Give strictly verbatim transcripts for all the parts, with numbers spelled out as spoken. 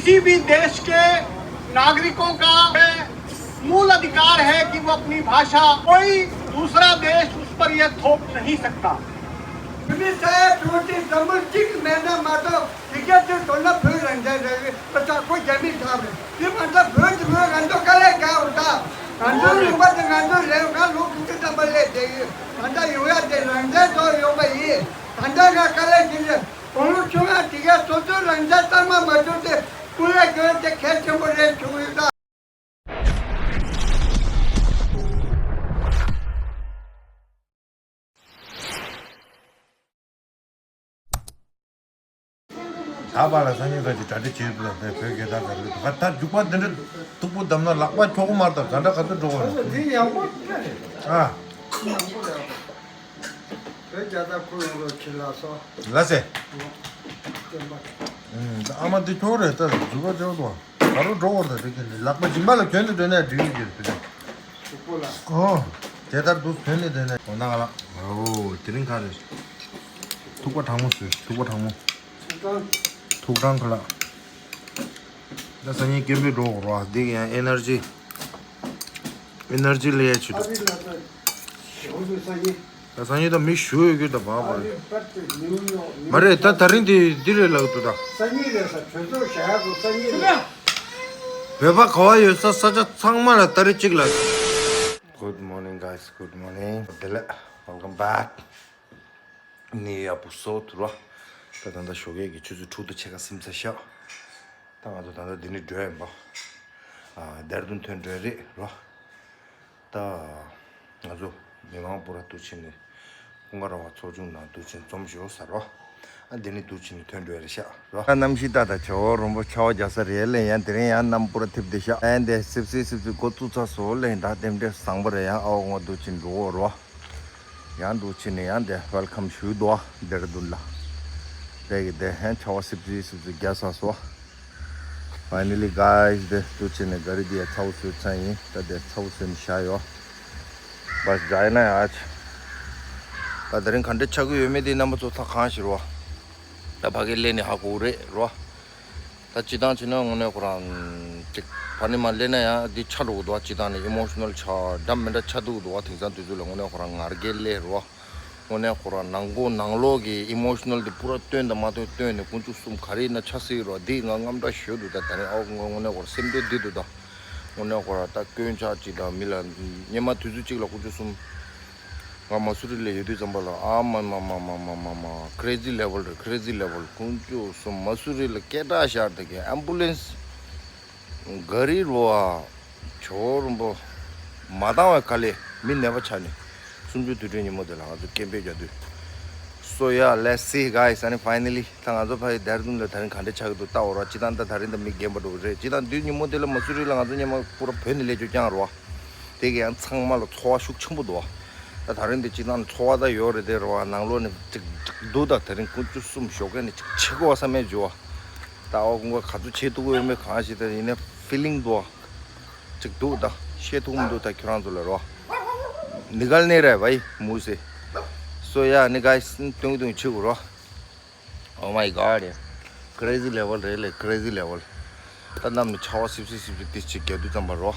किसी भी देश के नागरिकों का मूल अधिकार है कि वो अपनी भाषा, कोई दूसरा देश उस पर यह थोप नहीं सकता। མི་ས་ཡ་དྲུག་ཅུ་དང་པོ་གཅིག་མེད་ན་མ་གཏོགས་དེ་ག་དུས་དོ་ན་བོད་རང་བཙན་རེད། ད་ཁོ་རྒྱ་མི་ཐབས་རེད། དེ་མ་ཐག་བོད་དེ་བོད་ང་ཚོ་དཀའ་ལས་ཁག་འོ་ད། ང་ཚོའི་ལུང་པ་དེ་ང་ཚོ་རེད། ང་ལོ་དགུ་བཅུ་ཐམ་པ་སླེབས་བསྡད་ཡོད། ད་ལྟ་ཡོང་ཡ་དེ་རང་བཙན་ཐོག་ཡོང་པ་ཡིན། ད་ལྟ་ང་དཀའ་ལས་བྱེད་ཀྱི་དགུང་ལོ་ཆུང་ང་དེ་ག་སོ་སོའི་རང་བཙན་གཙང་མ་མ་བྱུང་དེ་ཀུན་ལ་གྱོན་དེ་གལ་ཆེན་པོ་རེད་བྱུང་ཡོད་ད། ད་བར་ལ་སང་ཉིན་ཁ་ཅིག་གྲ་སྒྲིག་བྱེད་དགོས་པས། བོད་རྒྱལ་དར་ག་རེ་ད་རྒྱུག་པ་འདི་འདྲ་སྟུག་པོ་བསྡམས་ན་ལག་པ་འཁྱོག་གི་མ་རེད། ད་ག་འདྲ་ག་ཚོད་འགྲོ་བ་རེད། འདི་ཡག་པོ་སྐྱ་རེད། ཨ། ཡག་པོ་རེད། བོད་རྒྱལ་དར་ཁུར་ཡོང་རོགས་གྱིས་ལགས་སོ། ལགས་སེ། བསྟན་པ། ཨུམ། ད་ཨ་མ་འདི་འཁྱོག་རེད། ད་རྒྱུག་པ་འཁྱོག་འདུག་ག་རུ་འགྲོ་བར་ད་འགྲིག་གི་འདུག་ལག་པ་མཇིང་པ་ལ་གྱོན་ནས་འགྲོ་ནས་འགྲིག་གི་འདུག་དེ་འདྲ། ཕྱུག་པོ་ལ། ཨོ། དེ་ལྟར་འདུག་གྱོན་ནས་འགྲོ་ནས་འོ་ན་ག་ལ། ཨོ་དེ་རིང་ག་རེ། ཐུག་པ་གྲང་མོ་བཟོས། ཐུག་པ་གྲང་མོ། ཐུག་གྲང་། ཐུག་གྲང་ག་ལ། ད་སང་ཉིན་སྐད་འབོད་འགྲོ་དགོས་རེད་པ། འདི་གི་ཡང་ཨེ་ནར་ཇི། ཨེ་ནར་ཇི་སླེབས་ཡ་ཆེད་དུ། ཨ་རི་ལ་ད་ཞོགས་པའི་སང་ཉིན། ད་སང་ཉིན་ད་མི་ཞུ་ཡོད་རྒྱུ་ད་བག་ཨ་བག་རེད། རི་པར་ཏི་ནིའུ་ཡོག་ནིའུ། མ་རེད། ད་ད་རིང་འདི་འདི་རེད་ལབ་འདུག་ད། སང་ཉིན་རེད་ས། གྲོས་ཚོགས་བཞག་ཡག་འདུག་སང་ཉིན་རེད། བོད་པ་ག་བ་ཡོད་ས་ས་ཆ་ཚང་མ་ལ་ཏ་རིག་གཅིག་ལ། Good morning, guys. Good morning. བདེ་ལེགས། Welcome back. ནི་ཡ་བུ་སོ་ཐུ་ར། ད་ད་ལྟ་ཞོགས་ཀས་ཀྱི་ཆུ་ཚོད་དྲུག་དང་ཕྱེད་ཀ་ཟིན་ཚར་ཤག་ད་ང་ཚོ་ད་ལྟ་འདི་ནས་འགྲོ་ཡིན་པ། ཨ། དེར་དུན་ཐོན་འགྲོ་རེད་རོ། ད་ང་ཚོ་མི་མང་པོ་ར་འདུག་ཕྱིན་ནས་ཀུན་དགའ་ར་བ་ཚོགས་ཆུང་ནང་འདུག་ཕྱིན་འཛོམས་ཤོག་ཟེར་རོ། ཨ། འདི་ནས་འདུག་ཕྱིན་ནས་ཐོན་འགྲོ་ཡ་རེད་ཤག་རོ། ཨ། གནམ་གཤིས་ད་ད་ཇོ་བོ་རོང་པོ་ཆར་པ་རྒྱག་ས་རེད་ལེ། ཡང་དེ་རིང་ཡང་གནམ་པོ་ར་ཐིབས་བསྡད་ཤག་ཨ། འདི་སིབ་སིབ་སིབ་སིབ་འགོ་བཙུགས་ཚར་སོང་ལེ། ད་དེ་འདྲས་བཟང་པོ་རེད། ཡང་ཨའོ་ངོ་འདུག་ཕྱིན་འགྲོ་འོ་རོ། ཡང་འདུག་ཕྱིན་ནས་ཡང་དེ་ཝེལ་ཀམ་ཞུས་འདུག་ཨ། དེར་དུན་ལ། དེ་གི་དེ་ཧན་ཆར་པ་སིབ་སིབ་སིབ་སིབ་རྒྱག་ས་སོ། Finally, guys, དེ་འདུག་ཕྱིན་ནས་ག་རི་དེ་ཡ་ཚ་བོ་བཟོས་ཚར་ཡིན། ད་དེ་ཚ་བོ་བཟོས་ནས་བཞག་ཡོད། བས་ཇའི་ན་ཡ་ཨ་ཆ། ད་དེ་རིང་ག་འདྲ་ཆགས་ཀྱི་ཡོད་མེད་དེ་རྣམ་པ་ཚོ་ད་གང་ཤེས་རོ། ད་ཕ་གི་སླེབས་ནས་ཧ་གོ་རེད་རོ། ད་སྤྱི་བཏང་བྱས་ན་དངོས་གནས་ཁོ་རང་ཅིག་ཕ་ནི་མ་སླེབས་ན་ཡང་འདི་ཆགས་འགྲོ་གི་འདུག་བ། སྤྱི་བཏང་ནས་ཨི་མོ་ཤི་ནལ་ཆགས་འདྲ་མི་འདྲ་ཆགས་འདུག་གི་འདུག་བ། དེང་སང་དུས་ཚོད་ལ་དངོས་གནས་ཁོ་རང་ངར་སྐད་སླེབས་རོ། དངོས་གནས་ཁོ་རང་ནང་ཁོག་ནང་ལོགས་ཀྱི་ཨི་མོ་ཤི་ནལ་དེ་པུ་ར་བཏོན་དང་མ་བཏོན་བཏོན་ནས་དཀོན་མཆོག་གསུམ་ག་རེ་ཡིན་ན་ཆགས་སྲིད་རོ། འདི་ང་དངངས་སྐྲག་ཞེ་པོ་འདུག་ད་ད་རིང་ཨོ་དངོས་གནས་ཁོ་རང་སེམས་ཁྲལ་འདི་འདུག་ད། དངོས་གནས་ཁོ་རང་ད་སྐྱོན་ཆག་ཅིག་དང་མི་ལ་སྔོན་མ་དུས་ཚོད་གཅིག་ལ་དཀོན་མཆོག་གསུམ། ང་མ་སུ་རི་ལ་ཡོད་དུས་ཙམ་པ་ལ་ཨ་མ་མ་མ། crazy level རེད། crazy level དཀོན་མཆོག་གསུམ། མ་སུ་རི་ལ་སྐད་གྲགས་ཤར་དེ་གའི་ཨམ་བུ་ལན་སི་ག་རི་རོ་ཨ། ཇོ་བོ་རོང་པོ་མ་བཏང་བའི་ཁ་ལས་མི་ནད་པ་ཆགས་ནས་གསུམ་བཅུ་དུས་དྲན་ཉིན་མོ་དེ་ལ་ང་ཚོ་སྐད་འབོད་རྒྱག་དུས། So yeah, let's see, guys. ཨ་ནི་finally ད་ང་ཚོ་ཕ་གི་དེར་དུན་ལ་ད་རིང་ག་འདྲ་ཆགས་ཀྱི་འདུག་ལྟ་འོ་ར། སྤྱི་བཏང་ད་ད་རིང་ད་མི་རྒན་པ་འགྲོ་གི་རེད། སྤྱི་བཏང་དུས་ཉིན་མོ་དེ་ལ་མ་སུ་རི་ལ་ང་ཚོ་སྔོན་མ་པུ་ར་བོད་ནས་སླེབས་ཆོག་རྐྱང་རོ། དེ་གི་ཡང་ཚང་མ་ལ་ཚོར་བ་ཤུགས་ཆེན་པོ་འདུག་བ། ད་ད་རིང་འདི་སྤྱི་བཏང་ཚོར་བ་ད་ཡོད་རེད་དེ་རེད་བ། ནང་ལོགས་ནས་ཅིག་ཅིག་འདུག་ད་ད་རིང་དཀོན་མཆོག་གསུམ་ཞོགས་ཀས་ནས་ཅིག་ཆེ་གོ་བ་བསམ་མེད་བྱུང་བ། ད་ཨོ་ཀུན་ག་ག་ཚོད་བྱེད་ཐུབ་ཀྱི་ཡོད་མེད་གང་ཤེས། ད་ཡིན་ནའི་ཕི་ལིང་འདུག་བ། ཅིག་འདུག་ད་བཤད་ཐུབ་མི་འདུག་ད་ཁྱོད་རང་ཚོ་ལ་རེད་བ། निकल नहीं रहा है भाई मुंह से। So yeah, ནི་ག་སྟོང་སྟོང་ཆེ་གོ་རོ། Oh my god, yeah. Crazy level རེད་ལེ། crazy level. ད་གནམ་ནས་ཆར་པ་སིབ་སིབ་སིབ་སིབ་དེ་ཅིག་རྒྱག་དུས་ཙམ་པ་རོ།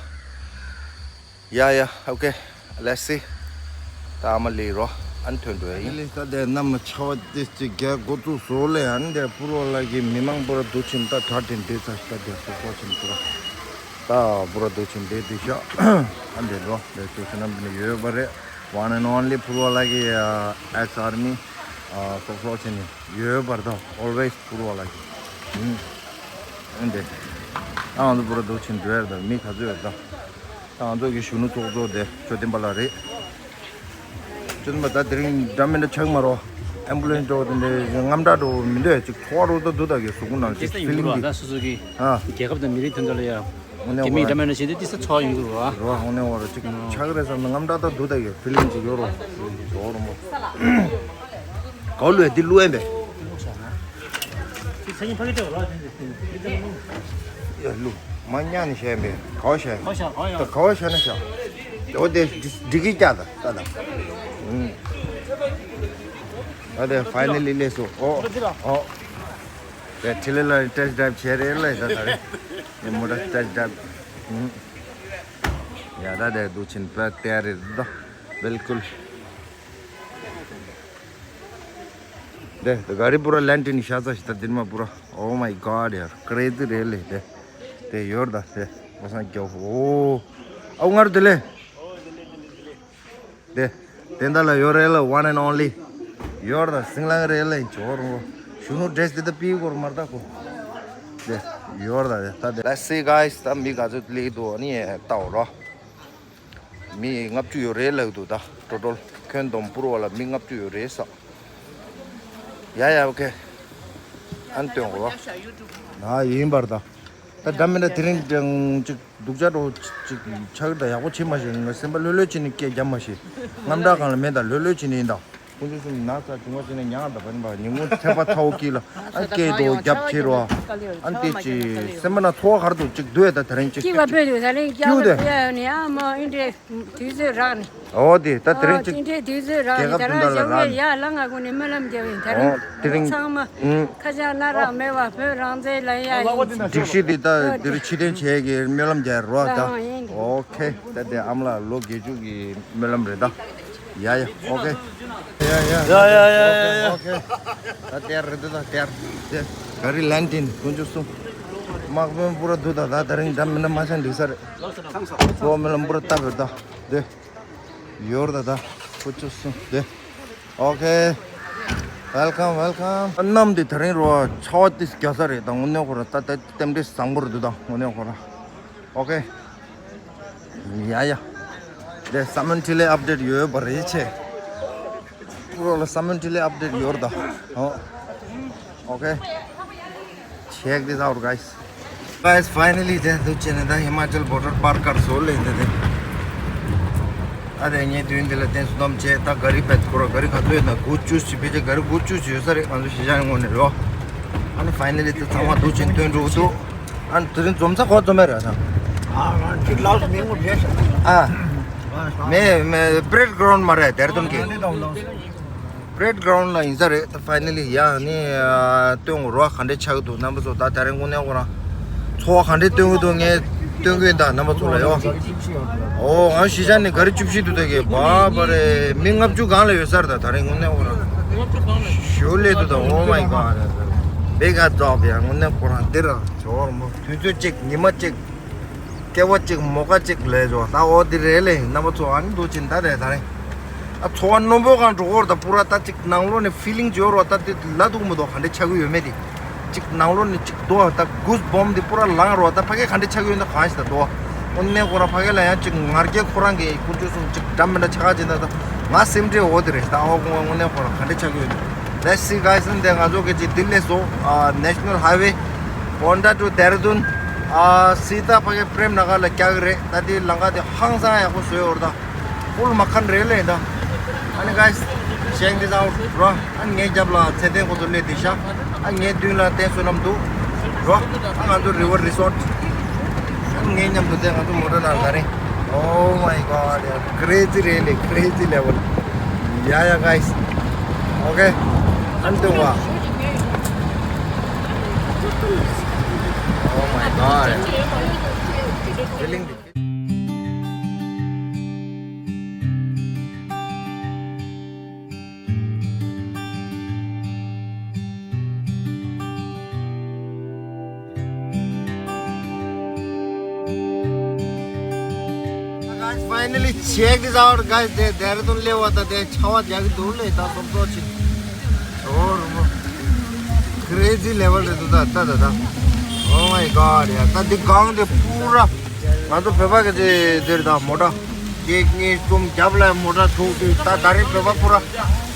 Yeah, yeah, okay. Let's see. ད་ཨ་མ་ལི་རོ། ཨ་ནི་ཐོན་འགྲོ་ཡ་ཡིན། ལི་ད་དེ་གནམ་ནས་ཆར་པ་དེ་ཅིག་རྒྱག་འགོ་བཙུགས་སོང་ལེ། ཨ་ནི་དེ་པུ་ར་ལ་གི་མི་མང་པུ་ར་འདུག་ཕྱིན། ད་གྲ་སྒྲིག་འདྲེས་ཚར་ཤག་ད་དེ་སོ་སོ་ཕྱིན་པུ་ར། ད་པུ་ར་འདུག་ཕྱིན་འདྲེས་འདུག་ཤག་ཨ་ནི་དེ་རོ། དེ་ཅིག་ཁྱེད་རྣམ་པ་ནས་ཡོད་པ་རེད། One and only པུ་ར་ལ་གི་ex army སོ་སོ་ཕྱིན་ནས། ཡོད་པར་ཐལ། Always པུ་ར་ལ་གི། ཨུམ། ཨེ་འདྲ། ད་ང་ཚོ་པུ་ར་འདུག་ཕྱིན་འགྲོ་ཡར་དང་མི་ག་ཚོད་ཡོད་ད། ད་ང་ཚོ་གི་གཞོན་ནུ་ཚོགས་གཙོ་དེ་ཆོས་ལྡན་པ་ལགས་རེད། ཆོས་ལྡན་པ་ད་དེ་རིང་འདྲ་མི་འདྲ་ཆགས་མ་རོ། ཨེམ་བུ་ལན་སི་འགྲོ་བ་དེ་འདྲའི་རྔམ་སྐྲག་འགྲོ་བ་མི་འདུག་ཅིག་ཚོར་བ་རོ་ད་འདུག་ད་གི་གཟུགས་པོ་ནང་ཅིག་ཕི་ལིང་ཅིག་ད་སོ་སོ་གི་ཨ། རྒྱལ་ཁབ་དང་མི་རིགས་དོན་དག་ལ་ཡ། དངོས་གནས་རྒྱ་མིའི་འོ་འདྲ་མི་འདྲ་བྱེད་དུས་ཏི་ས་ཚོར་ཡོང་གི་རོ། རོ་དངོས་གནས་འོ་ར་ཅིག་ཆགས་རེད་བསམ་ན་རྔམ་སྐྲག་ད་འདུག་ད་གི་ཕི་ལིང་ཅིག་ཡོད་རོ། ཇོ་བོ་རོང་པོ། གའུ་ལུ་ཡ་འདི་ལུ་ཡ་འབད། ཡ་ལུ། མ་ཉག་ནས་བཤད་འབད། གའུ་བཤད། གའུ་བཤད་ན་བཤད། འོ་དེ་འགྲིག་གི་ཀྱག་ད་ད་ད། ཨུམ། ཨ་དེ་ཕའི་ནལ་ལི་སླེབས་སོང་། ཨོ། ཨོ། དེ་ཁྲི་ལི་ལ་ཊེསི་ཊི་ཌ་རའེབ་བྱས་རེད་ལ། ད་ད་རེད། ངས་མོ་ཊ་ཊེསི་ཊི་ཌ་རའེབ། ཡ་ད་དེ་འདུག་ཕྱིན་པ་དེ་རེད་ད། བིལ་ཀུལ། དེ་དེ་ག་རི་པུ་ར་ལན་ཏིན་ཤ་ཚ་ཤི་ད་དིར་མ་པུ་ར། Oh my God ཡར་ཀྲེ་ཛི་རེད་ལེ། དེ་དེ་ཡོར་ད་དེ་བ་སང་རྒྱོ། ཨོ་ཨའུ་ངར་དེ་ལེ། དེ་དེ་འདྲ་ལ་ཡོད་རེད་ལ། One and only ཡོད་ར་སིང་ལང་རེད་ལ། ཡིན་ཅོ་རོ་ཞུ་ནུ་ཌེ་རེ་སི་དེ་ད་པི་གོར་མར་ད་ཁོ། དེ་ཡོད་ར་དེ་ད་དེ། Let's see guys ད་མི་ག་ཚོད་ལེགས་འདུག་ཨ་ནི་ལྟ་འོ་རོ། མི་ལྔ་བཅུ་ཡོད་རེད་ལགས་འདུག་ད་ཊོ་ཊལ་ཁྱོན་བསྡོམས་པུར་བ་ལ་མི་ལྔ་བཅུ་ཡོད་རེད་ས། ཡ་ཡ་ཨོ་ཁེ། ཨ་ནི་སྟོན་གོ་རོ། ཨ་ཡིན་པར་ད། ད་འདྲ་མི་འདྲ་དེ་རིང་ཅང་ཅིག་སྡུག་ཅག་འགྲོ་ཅིག་ཆགས་ད་ཡག་པོ་བྱེད་མ་ཤེས། ང་སེམས་པ་ལྷོད་ལྷོད་བྱས་ནས་སྐད་རྒྱབ་མ་ཤེས། དངངས་སྐྲག་སྒང་ལ་མེད་ད་ལྷོད་ལྷོད་བྱས་ནས་ཡིན་ད། དཀོན་མཆོག་གསུམ་ན་ཚ་བྱུང་བ་བྱས་ནས་མྱངས་ད་བན་པ་ཉིན་གུང་ཚད་པ་ཚ་བོ་སྐྱིད་ལ་ཨ་སྐད་དོ་རྒྱབ་ཁྱེར་རོ། ཨ་ནི་དེ་ཅི་སེམས་པ་ན་ཚོར་བ་ག་རེ་འདུག་ཅིག་འདུག་ད་དེ་རིང་ཅིག་སྐྱིད་པ་སྤོས་འདུག་ད་རིང་སྐྱིད་སྐྱིད་པ་དེ་སྤོས་ཡ་ཡོད་ནི་ཨ་མ་ཨིན་འདྲེ་དུས་ཚོད་རག་ནི། ཨོ་དེ་ད་དེ་རིང་ཨ་ཅིག་ཅིན་ཁྲའི་དུས་ཚོད་རག་རྒྱལ་ནས་ཁབ་ད་དུང་ལ་ལ་ཞོགས་རག་ཀས་ནས། ཡ་ལ་ང་ཀུན་ནས་སྨོན་ལམ་རྒྱབ་ཡིན། ད་ཨོ་དེ་རིང་རིང་ཚང་མ་ཨུ་ཁ་ཆག་སྣ་རག་མེད་པ་བོད་རང་བཙན་ལ་ཡ་ཡིན། སྒྲིག་གཞི་དེ་ད་ཨོ་དེ་དེ་རིང་ཕྱི་དོན་བྱས་ཀྱི་སྨོན་ལམ་རྒྱག་རོགས་ད། ལའང་ཡིན། ཨོ་ཁེ། ད་དེ་ཨ་མ་ལགས་ལོ་བརྒྱད་ཅུ་གི་སྨོན་ལམ་རེད་ད། ཡ་ཡ་ཨོ་ཁེ། ཡ་ཡ་ཡ་ཡ་ཡ་ཡ། ཨོ་ཁེ། ད་དེར་རེད་ད་དེར། དེ་ག་རི་ལན་ཏིན་དཀོན་མཆོག་གསུམ། དམག་དཔོན་པུ་ར་འདུག་ད། ད་དེ་རིང་འདྲ་མི་འདྲ་མ་ཤང་འགྲིག་ས་རེད། ལོ་སྨོན་ལམ་པུ་ར་བཏབ་རེད་ད། དེ། ཡོར་ད་ད། ཁུ་ཆུ་སུ་དེ། ཨོ་ཁེ། ཝེལ་ཀམ་ཝེལ་ཀམ། གནམ་དེ་དེ་རིང་རོ་ཆར་པ་ཏིས་རྒྱག་ས་རེད་ད། དངོས་གནས་ཁོ་ར་ད་ད་རྟེན་འབྲེལ་བཟང་པོ་རེད་འདུག་ད་དངོས་གནས་ཁོ་ར། ཨོ་ཁེ། ཡ་ཡ། དེ་ས་མོན་ཊི་ལི་ཨབ་ཌེཊ་ཡོད་པ་རེད་ཆེ། པུ་རོ་ལ་ས་མོན་ཊི་ལི་ཨབ་ཌེཊ་ཡོར་ད། ཨོ། ཨོ་ཁེ། Check this out guys. Guys, finally དེ་འདུག་བྱས་ནས་ད་ཧི་མ་ཅལ་བོར་ཌར་པར་ཀར་སོ་ལེ་འདི་དེ། ཨ་དེ་ངས་དུས་འདི་ལ་བརྟན་སུ་འདོམ་བྱས་ད་ག་རི་བེད་ཁོ་ར་ག་རི་ག་ཚོད་ཡོད་ན་དགུ་བཅུ་ཞིག་ཕལ་ཆེར་ག་རི་དགུ་བཅུ་ཞིག་ཡོད་ས་རེད། ང་ཚོ་གཞིས་ཆགས་ངོས་ནས་རོ། ཨ་ནི་finally དེ་ཚང་མ་འདུག་བྱས་ནས་སྟོན་འགྲོ་གི་འདུག་ཨ་ནི་དེ་རིང་འཛོམས་ས་གོ་འཛོམས་མེད་ར་ད། ཨ་ཁྱེད་ལགས་སུ་མི་ངོ་བྲེལ་ཤག་ཨ། མེ་མེ་པ་རེད་གྲོན་མ་རེད་དེར་དོན་གི། པ་རེད་གྲོན་ལ་ཡིན་ས་རེད་ད། finally ཡ་ནི་སྟོན་རོགས་ག་འདྲས་ཆགས་ཀྱི་འདུག་རྣམ་པ་ཚོ། ད་དེ་རིང་དངོས་གནས་ཁོ་རང་ཚོར་བ་ག་འདྲས་སྟོན་གྱི་འདུག་ངས་སྟོན་གྱི་ཡིན་ད་རྣམ་པ་ཚོ་ལ་ཡོ། ཨོ་ང་གཞིས་ཆགས་ནས་ག་རི་བཅུ་བཞི་འདུག་ད་གི་བ་བ་རེད། མི་ལྔ་བཅུ་སྒང་ལ་ཡོད་ས་རེད་ད། དེ་རིང་དངོས་གནས་ཁོ་རང་ཞོ་ལས་འདུག་ད། Oh my God big hats off ཡ། དངོས་གནས་ཁོ་རང་འདིར་ཇོ་བོར་མོ་དུས་ཚོད་གཅིག་ཉི་མ་གཅིག་སྐྱེ་བ་གཅིག་མོ་ཀ་གཅིག་ལས་བྱོ་ད། འོ་དེ་རེད་ལེ་རྣམ་པ་ཚོ། ཨ་ནི་འདུག་ཅིན་ད་དེ་ད་རེད། ཨ་ཚོར་བ་རྣོན་པོ་གང་འགྲོ་གོ་ར་ད། པུ་ར་ད་གཅིག་ནང་ལོགས་ནས་ཕི་ལིང་ཅིག་ཡོད་རོ་ད། དེ་ལ་འདུག་མི་འདུག་ག་འདྲས་ཆགས་ཀྱི་ཡོད་མེད་དེ། གཅིག་ནང་ལོགས་ནས་གཅིག་འདུག་ད། གུས་བོམ་དེ་པུ་ར་ལངས་རོ་ད། ཕ་གི་ག་འདྲས་ཆགས་ཀྱི་ཡོད་ན་གང་ཞིག་ད་འདུག་དངོས་གནས་ཁོ་རང་ཕ་གི་ལ་ཡང་གཅིག་ང་རྒྱལ་ཁོ་རང་གི་དཀོན་མཆོག་གསུམ་གཅིག་འདྲ་མི་འདྲ་ཆགས་ཀྱི་ད། ད་ང་སེམས་ཁྲལ་འོ་དེ་རེད་ད། ཨོ་དངོས་གནས་ཁོ་རང་ག་འདྲས་ཆགས་ཀྱི་ཡོད་ན། Let's see guys འདི་ང་ཚོ་གི་ཅིག་ལྡི་ལི་སོ་ནེ་ཤ་ནལ་ཧའི་ཝེ་པོན་ཌ་ཊུ་དེ་ར་དུན། ཨ་སི་ཏ་ཕ་གི་པྲེམ་ན་གར་ལ་རྒྱག་གི་རེད་ད། དེ་ལམ་ཁ་དེ་ཧང་སང་ཡག་པོ་བཟོས་ཡོད་རེད་ད། ཕུལ་མ་ཁན་རེད་ལེ་ད། ཨ་ནི་guys check this out bro. ཨ་ངའི་རྒྱབ་ལ་ཚེ་བརྟན་ཁོ་ཚོ་སླེབས་བསྡད་ཤག་ཨ་ངའི་མདུན་ལ་བསྟན་བསོད་ནམས་འདུག bro. ཨ་ང་ཚོ་རི་ཝར་རི་སོཊ། ཨ་ངའི་མཉམ་དུ་བསྡད། ང་ཚོ་མོ་ཊ་ནང་ལ་རེད། Oh my God ཡ། crazy རེད་ལེ། crazy level. Yeah yeah guys. Okay. ཨ་ནི་འདུག་བ། Oh my God. Feeling the Guys, finally check this out guys. དེ་དེ་ར་དུན་སླེབས་པ་ད། དེ་ཆར་པ་རྒྱག་གི་འདུག་ལེ་ད། སོབ་སོབ་ཅིག་ཨོ་རུ་མོ། crazy level རེད་འདུག་ད་ད་ད་ད། Oh my God ཡ། ད་འདི་སྒང་དེ་པུ་ར་ང་ཚོ་བོད་པ་གི་ཅིག་འདིར་ད་མོ་ཊ་གཅིག་གཉིས་གསུམ་རྒྱབ་ལ་མོ་ཊ་ཐུག་དུས་ད་ད་རེས་བོད་པ་པུ་ར་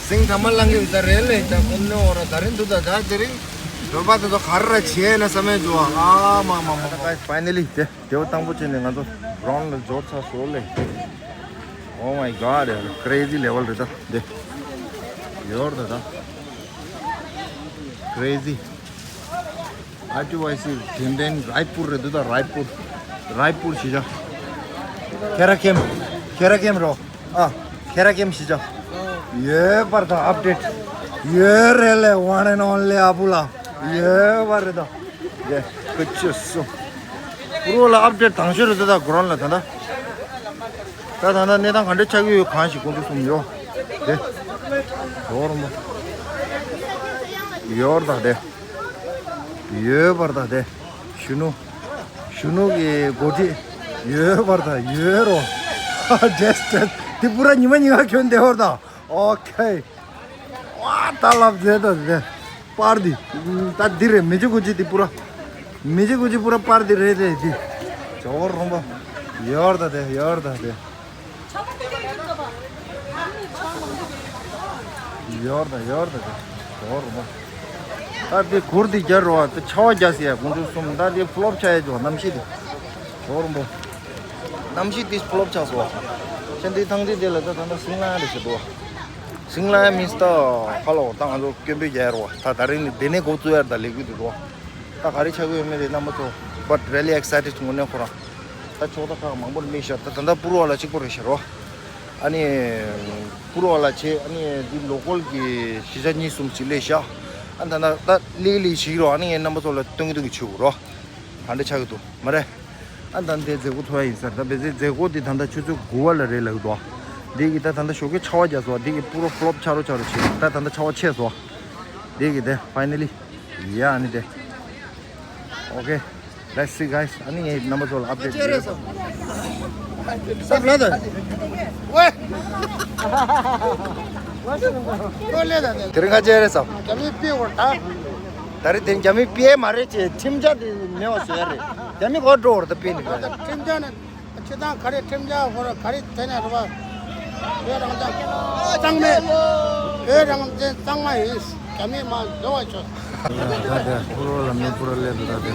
ཟིང་ཐ་མ་ལང་གི་ད་རེད་ལེ། ད་ཁོ་ནོ་ར་ད་རེད་འདུག་ད་ད་དེ་རིང་བོད་པ་དེ་ཚོ་ག་རེ་ར་བྱས་ན་བསམ་མེད་འདུག་ཨ་མ་མ་མ་མ། Guys, finally དེ་དེ་བ་དང་པོ་བྱས་ནས་ང་ཚོ་གྲོན་ལ་འབྱོར་ཚར་སོང་ལེ། Oh my God ཡ། crazy level རེད་ད་འདི། ཡོར་ད་ད། crazy ཨ་ཅུ་ཝའི་སི་དེ་འདྲའི་རའི་པུར་རེད་འདུག་ད། རའི་པུར། རའི་པུར་གཞིས་ཆགས། ཁེ་ར་ཁེམ། ཁེ་ར་ཁེམ་རོ། ཨ། ཁེ་ར་ཁེམ་གཞིས་ཆགས། ཡོད་པར་ད་ཨབ་ཌེཊ། ཡོད་རེད་ལེ། One and only ཨ་བུ་ལ། ཡོད་པ་རེད་ད། དེ་ཁོ་ཆུ་སོ། པུ་རོ་ལ་ཨབ་ཌེཊ་དང་ཤོས་རེད་ད། གོ་རང་ལ་ད་ད། ད་ད་ད་གནས་སྟངས་ག་འདྲ་ཆགས་ཀྱི་ཡོད་གང་ཞིག་ཀུན་སྤྱོད་གསུམ་ཡོད། དེ། ཡོར་མོ། ཡོར་ད་དེ། ཡོད་པར་ད་དེ། གཞོན་ནུ། གཞོན་ནུ་གི་འགོ་ཁྲིད། ཡོད་པར་ད་ཡོད་རོ། ཇེ་སི་ཊི་དེ་པུ་ར་ཉི་མ་ཉི་མ་ཁྱོད་བདེ་བར་ད། ཨོ་ཁེ། ཝ་ད་ལབ་ཟེར་ད་ཟེར། པར་འདི། ད་འདི་རེད། མི་ཅི་ཀུ་ཅི་འདི་པུ་ར། མི་ཅི་ཀུ་ཅི་པུ་ར་པར་འདི་རེད་དེ་འདི། ཇོ་བོ་རོང་པོ། ཡོར་ད་དེ་ཡོར་ད་དེ། ཡོར་ད་ཡོར་ད་དེ། ཇོ་བོ་རོང་པོ། ད་འདི་གུར་འདི་རྒྱ་རོ་བ་དེ་ཆ་བ་རྒྱ་སི་ཡ་ཀུན་སྤྱོད་གསུམ། ད་འདི་ཕུ་ལོབ་ཆ་ཡ་ཇོ་གནམ་གཤིས་དེ། ཇོ་བོ་རོང་པོ། གནམ་གཤིས་དེ་ཕུ་ལོབ་ཆགས་སོང་བ། ཁྱེད་འདི་ཐང་འདི་དེ་ལ་ད་ད་ད་སིང་ལ་རེ་ཞེ་དོ། སིང་ལ་མིན་སྟ་ཧ་ལོ་ད་ང་ཚོ་སྐྱོན་པོའི་རྒྱལ་རོ་བ། ད་ད་རིང་ནི་དེ་ནས་འགོ་བཙུགས་ཡར་ད་ལས་འགུལ་དུ་འགྲོ། ད་ག་རེ་ཆགས་ཀྱི་ཡོད་མེད་དེ་རྣམ་པ་ཚོ། But really excited དངོས་གནས་ཁོ་རང་། ད་ཕྱོགས་ད་ཁག་མང་པོ་ལ་མིག་ཤར་ད་ད་ད་པུ་རོ་བ་ལ་གཅིག་པོ་རེད་ཤར་རོ། ཨ་ནི། པུ་རོ་བ་ལ་བྱེད་ཨ་ནི་འདི་ལོ་ཀལ་གྱི་གཞིས་ཆགས་གཉིས་གསུམ་ཅིག་སླེབས་ཤག་ཨ་ད་ད་ད་ལིག་ལིག་བྱེད་ཀྱི་རོ། ཨ་ནི་ངས་རྣམ་པ་ཚོ་ལ་སྟོན་གྱི་འདུག་གི་བྱེད་དགོས་རོ། ག་འདྲ་ཆགས་ཀྱི་འདུག་མ་རེད། ཨ་ད་འདི་མཛད་སྒོ་ཚོགས་ཡ་ཡིན་ས་རེད། ད་བེ་ཟེ་མཛད་སྒོ་འདི་ད་ལྟ་ཆུ་ཚོད་དགུ་པ་ལ་རེད་ལབ་ཀྱི་འདུག་འདི་གི་ད་ད་ལྟ་ཞོགས་ཀས་ཆར་པ་རྒྱག་སོང་། འདི་གི་པུ་རོ་ཕུ་ལོབ་ཆགས་རོ་ཆགས་རོ་བྱེད། ད་ད་ལྟ་ཆར་པ་ཆད་སོང་། འདི་གི་དེ་ཕའི་ནལ་ལི། ཡ་ཨ་ནི་དེ། Okay, let's see guys. ཨ་ནི་ངས་རྣམ་པ་ཚོ་ལ་ཨབ་ཌེཊ་སྤྲད་རེད་སོང་། སབ་ལ་དེ། ཝེ། ཀོ་ལེ་ད་དེ། དེ་རིང་ཁ་ཆེ་རེད་སོང་། རྒྱ་མི་པི་བར་ད། ད་རེས་དེ་རྒྱ་མི་པི་མ་རེད་ཅེས་ཁྲིམས་འཆར་དེ་མེད་པ་བཟོས་རེད། རྒྱ་མི་གོ་འགྲོ་བར་ད་པི་ནི་གོ། ཁྲིམས་འཆར་ནི་སྤྱི་བཏང་ག་རེ་ཁྲིམས་འཆར་ཧོ་ར་ག་རེ་དེ་ནས་རེད་པ། བོད་རང་བཙན་གཙང་མ། བོད་རང་བཙན་གཙང་མ་ཡིན། རྒྱ་མི་མ་འགྲོ་བ་ཆོག་ད་དེ་ཕུ་རོ་ལ་མི་ཕུ་རོ་སླེབས་འདུག་ད་དེ།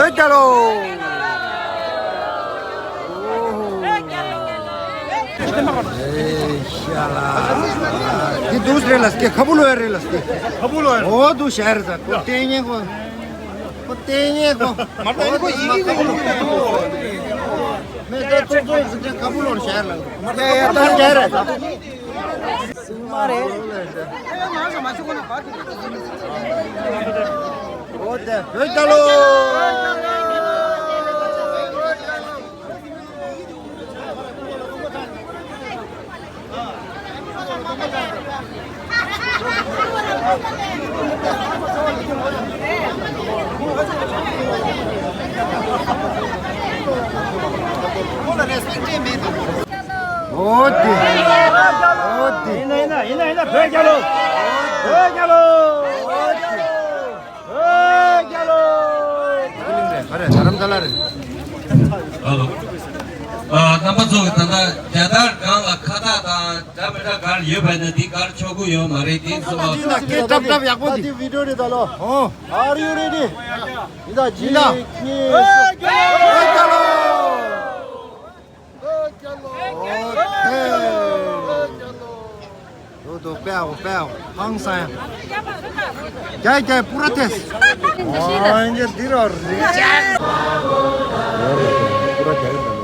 ཨེ་ཀྱ་ལོ། ཨེ་ཤ་ལ། འདི་འདུག་རེད་ལ་སྐད་ཁ་བུ་ལོ་ཡ་རེད་ལ་སྐད། ཁ་བུ་ལོ་ཡ། འོ་འདུག་ཤ་རེད་ཟ། ཁོ་ལྟས་ངན་ཁོ། ཁོ་ལྟས་ངན་ཁོ། མ་ལྟ་ཡིན་ཁོ་ཡིན་ཁ་བུ་ལོ་ཡ། མེ་ད་ཏོག་ཏོག་ཟིག་ཁ་བུ་ལོ་ཤ་རེད་ལ། མ་ལྟ་ཡ་ད་ཤ་རེད་ཟ། སྲིང་མ་རེད། འོ་དེ་བོད་རྒྱལ་ལོ། འོ་དེ། འོ་དེ། ཡིན་ན་ཡིན་ན་ཡིན་ན་ཡིན་ན་བོད་རྒྱལ་ལོ། བོད་རྒྱལ་ལོ། བོད་རྒྱལ་ལོ། ཨ་ལོ། ཨ། རྣམ་པ་ཚོ་གི་ད་ལྟ་རྒྱལ་དར་སྒང་ལ་ཁ་བཏགས་དང་འདྲ་མི་འདྲ་ག་རེ་ཡོད་པ་ཡིན་ན་འདི་ག་རེ་ཆོག་གི་ཡོད་མ་རེད། དེ་ཚོ་ལ། ད་སྐད་འདྲ་འདྲ་ཡག་པོ་འདི། འདི་བི་ཌི་ཡོ་རེད་ད་ལོ། ཨོ། Are you ready? ཡིན་ད། གཅིག་གཉིས། བོད་རྒྱལ་ལོ། ཨོ་ཁེ། དོ་དོ་པའོ་པའོ། ཧང་སང་། རྒྱ་རྒྱ་པུ་ར་ཏེས། ཨ་ཡིན་རྒྱ་འདི་ར་རེད། པུ་ར་རྒྱ་རེད་ད་ལོ།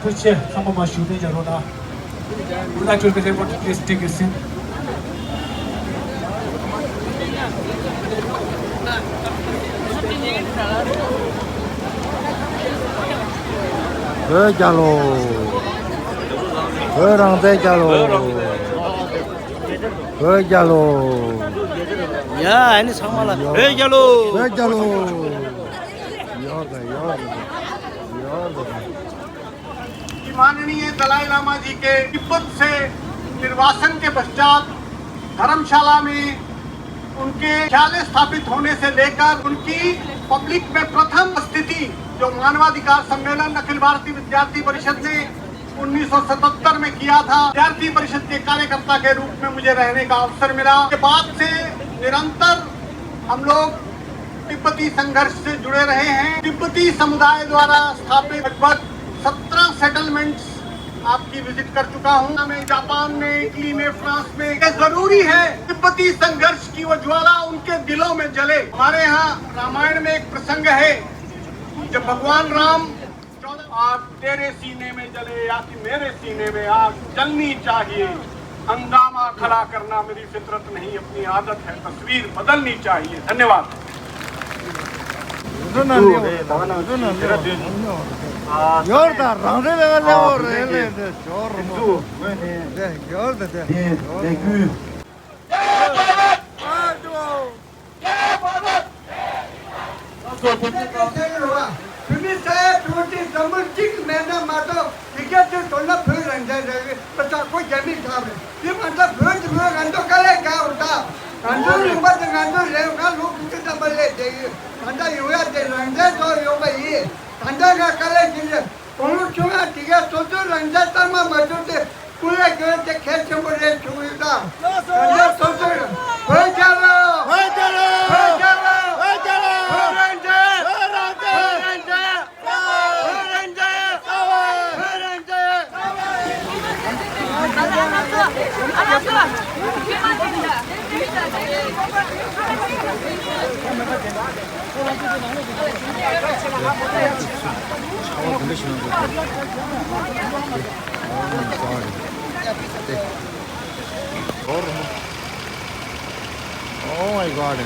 ཐུགས་རྗེ་ཆེ། ཚང་མ་མར་བཞུགས་གདན་འཇགས་རོགས་གནང་། Would like to request everyone to please take a seat. བོད་རྒྱལ་ལོ། བོད་རང་བཙན་རྒྱལ་ལོ། བོད་རྒྱལ་ལོ། ཡ་ཨ་ནི་ཚང་མ་ལ་བོད་རྒྱལ་ལོ། བོད་རྒྱལ་ལོ། ཡོད་དང་ཡོད་དང་ཡོད་དང་། माननीय दलाई लामा जी के तिब्बत से निर्वासन के पश्चात धर्मशाला में उनके ख्याल स्थापित होने से लेकर उनकी पब्लिक में प्रथम स्थिति, जो मानवाधिकार सम्मेलन अखिल भारतीय विद्यार्थी परिषद ने उन्नीस सौ सतहत्तर में किया था, विद्यार्थी परिषद के कार्यकर्ता के रूप में मुझे रहने का अवसर मिला। उसके बाद से निरंतर हम लोग तिब्बती संघर्ष से जुड़े रहे हैं। तिब्बती समुदाय द्वारा स्थापित लगभग सत्रह सेटलमेंट्स आपकी विजिट कर चुका हूँ। मैं जापान में, इटली में, फ्रांस में। ये जरूरी है, तिब्बती संघर्ष की वो ज्वाला उनके दिलों में जले। हमारे यहाँ रामायण में एक प्रसंग है, जब भगवान राम आग तेरे सीने में जले या कि मेरे सीने में आग जलनी चाहिए। हंगामा खड़ा करना मेरी फितरत नहीं, अपनी आदत है, तस्वीर बदलनी चाहिए। धन्यवाद। ཡོད་ད་རང་རེ་ལ་ལེ་འོ་རེ་ལེ་དེ་ཇོ་རུ་མོ་དེ་ཡོད་ད་དེ་ཇོ་རུ་མོ། བོད་མི་ས་ཡ་དྲུག་ཅུ་འཛམ་བུ་གཅིག་མེད་ན་མ་གཏོགས་དེ་ག་ཚོད་དོ་ན་བོད་རང་བཙན་རེད། ཁོ་ཚ་ཁོ་རྒྱ་མི་ཚ་རེད། དེ་ང་ཚ་བོད་དེ་བོད་ང་ཚོ་དཀའ་ལས་ཁག་འོ་ད། ང་ཚོའི་ལུང་པ་དེ་ང་ཚོ་རེད། ང་ལོ་དགུ་བཅུ་ཐམ་པ་སླེབས་བསྡད་ཡོད། ད་ལྟ་ཡོང་ཡ་དེ་རང་བཙན་ཐོག་ཡོང་པ་ཡིན། ད་ལྟ་ང་དཀའ་ལས་ཅི་རེད། དགུང་ལོ་ཆུང་ང་དེ་ག་སོ་སོའི་རང་བཙན་གཙང་མ་མ་བྱུང་སྟེ། ཀུན་ལེགས་ཀྱི་དེ་གལ་ཆེན་པོ་རེད་བྱུང་ཡོད་ད། ད་ལྟ་སོ་སོར་བོད་རྒྱལ་ལོ། བོད་རྒྱལ་ལོ། བོད་རྒྱལ་ལོ། བོད་རྒྱལ་ལོ། བོད་རང་བཙན། བོད་རང་བཙན། བོད་རང་བཙན། བོད་རང་བཙན། Oh my God.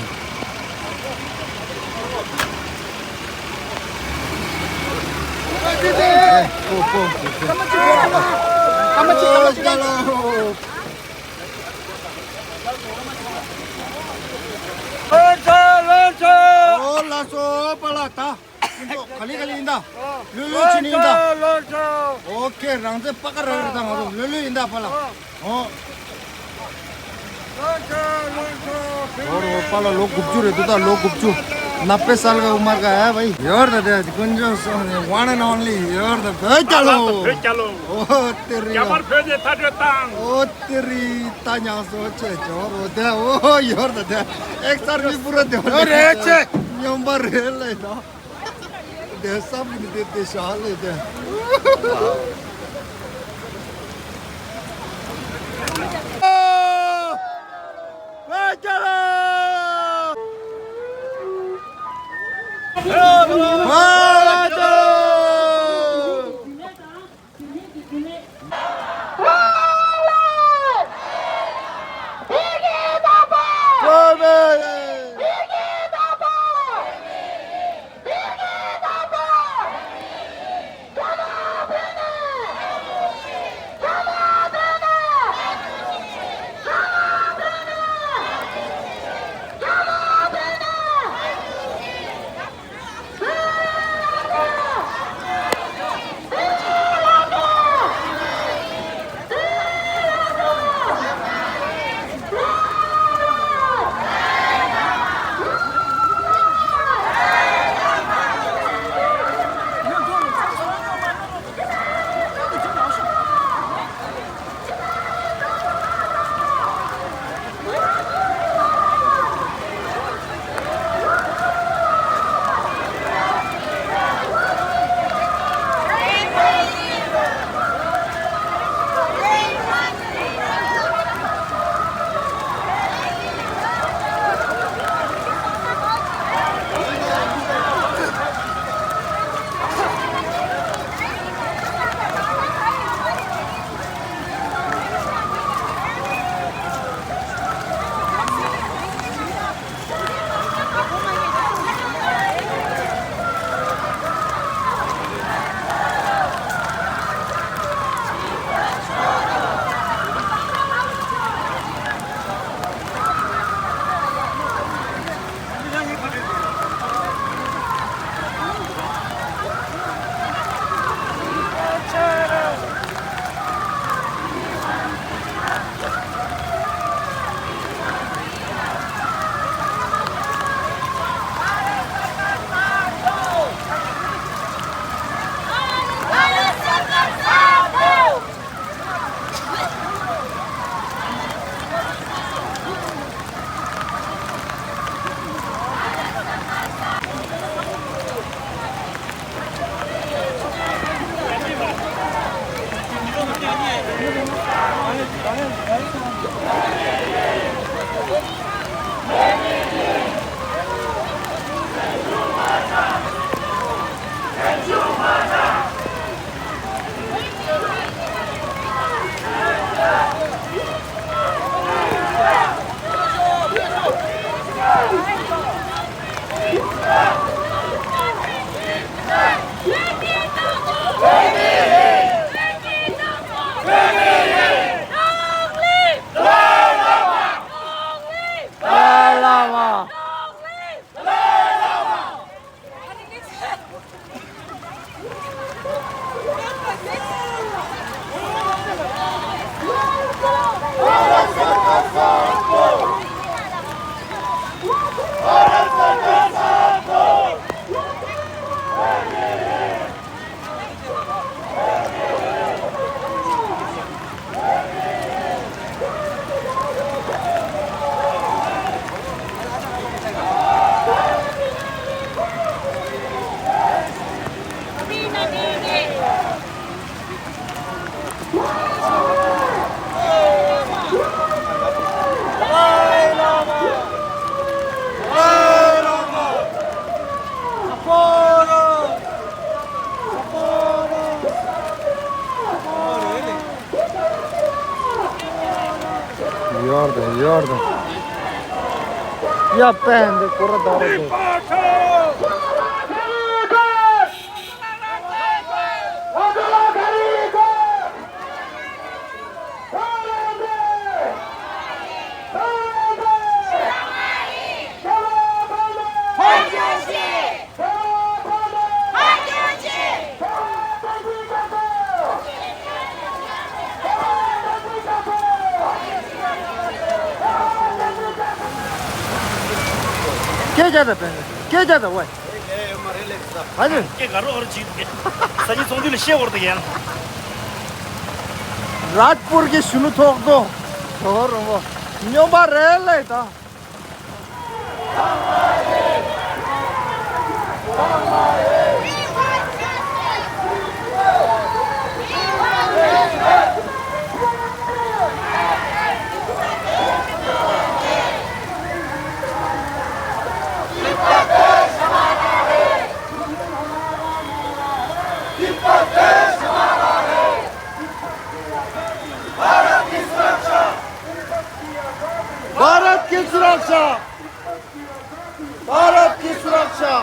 ཨོ་ལགས་སོ་པཱ་ལགས། ད་ཁྱེད་ཚོ་ག་ལེ་ག་ལེ་ཡིན་ད། ལྷོད་ལྷོད་བྱས་ནས་ཡིན་ད། ཨོ་ཁེ། རང་བཙན་པ་ཀ་ར་རེད་ད། ང་ཚོ་ལྷོད་ལྷོད་ཡིན་ད་པཱ་ལགས། ཨོ། ཨོ་རོ་པཱ་ལགས་ལོ་དགུ་བཅུ་རེད་འདུག་ད། ལོ་དགུ་བཅུ། नब्बे साल का उम्र का है भाई। ཡོད་ད་དེ་དཀོན་མཆོག་གསུམ་ནི་one and only ཡོད་ད། བོད་རྒྱལ་ལོ། བོད་རྒྱལ་ལོ། ཨོ་དེ་རེད། རྒྱ་དམར་བོད་ནས་མཐའ་སྐྲོད་བཏང་། ཨོ་དེ་རེད། ད་ཉག་སོ་ཆེ་ཇོ་རོ་དེ། ཨོ་ཡོད་ད་དེ། ཨེག་སར་མི་བུ་ར་དེ་རེད་ཆེ། སྨྱོན་པ་རེད་ལེ་ད། དེ་བསམ་གི་དེ་དེ་ཤ་ལེ་དེ། Yorda, yorda. Ya pende, kurra dara de. སྐད་རྒྱག་དང་བས། སྐད་རྒྱག་དང་བས། ཨ་ནི། སྐད་ག་རུ་ཨ་རུ་ཅིག་ས་ཉིན་ཚོང་དུས་ལ་བཤད་བོར་དུ་ཡན། རཱཇ་པུར་གྱི་གཞོན་ནུ་ཚོགས་གཙོ། ཟོ་རོང་བོ། སྨྱོན་པ་རེད་ལེ་ད། भारत की सुरक्षा। भारत की सुरक्षा।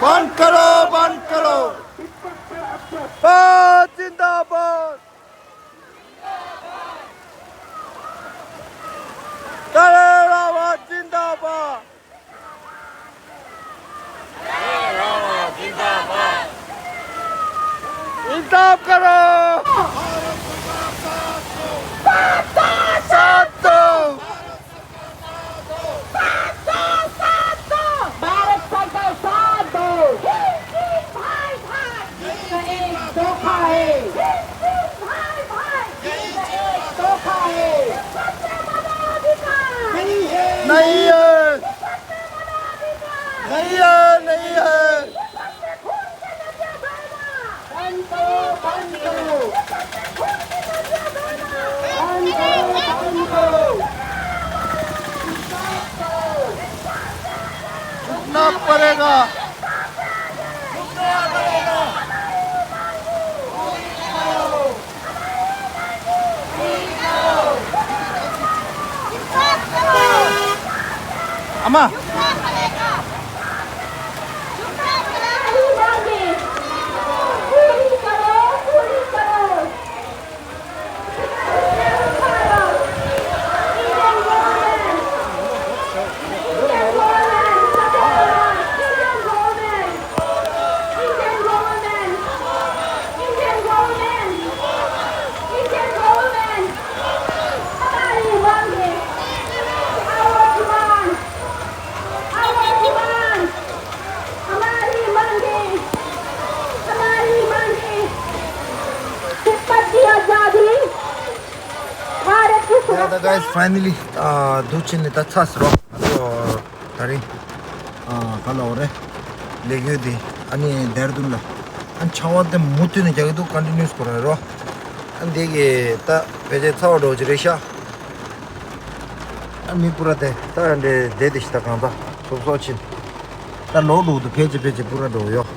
बंद करो, बंद करो। आ, जिंदाबाद। काले रावत जिंदाबाद। इंसाफ करो। साथ दो, साथ दो। साथ दो, साथ दो। भारत सरकार साथ दो। हिंद, हिंद, भाई, भाई। एक धोखा है। हिंद, हिंद, भाई, भाई। एक धोखा है। नहीं है। नहीं है। नहीं है, नहीं है। बंद करो, बंद करो। बंद करो, बंद करो। रुकना पड़ेगा। रुकना पड़ेगा। आमा। Indian government, Indian government, Indian government, Indian government, हमारी मांगे, our demand, our demand, हमारी मांगे, हमारी मांगे, तिब्बत की आजादी, भारत की सुरक्षा। Yeah, the guys, finally, uh, दुचिन ने तथा स्रो। ད་རིང་ཨ་ག་ལ་འོ་རེད། ལས་ཡོད་དེ་ཨ་ནི་ལྡེར་དུན་ལ་ཨ་ནི་ཆར་པ་དེ་མུ་མཐུད་ནས་རྒྱག་གི་འདུག་ཀོན་ཊི་ནིའུ་སི་ཁོ་ར་རོ། ཨ་ནི་དེ་གི་ད་ཕལ་ཆེར་ཚ་བ་འགྲོ་གི་རེད་ཤག་ཨ་མི་པུ་ར་དེ་ད་འདྲེ་བསྡད་དེ་ཤི་ད་གང་ད་སོབ་སོབ་ཕྱིན། ད་ལོག་འགྲོ་གི་འདུག་ཕལ་ཆེར་ཕལ་ཆེར་པུ་ར་འགྲོ་གི་ཡོད།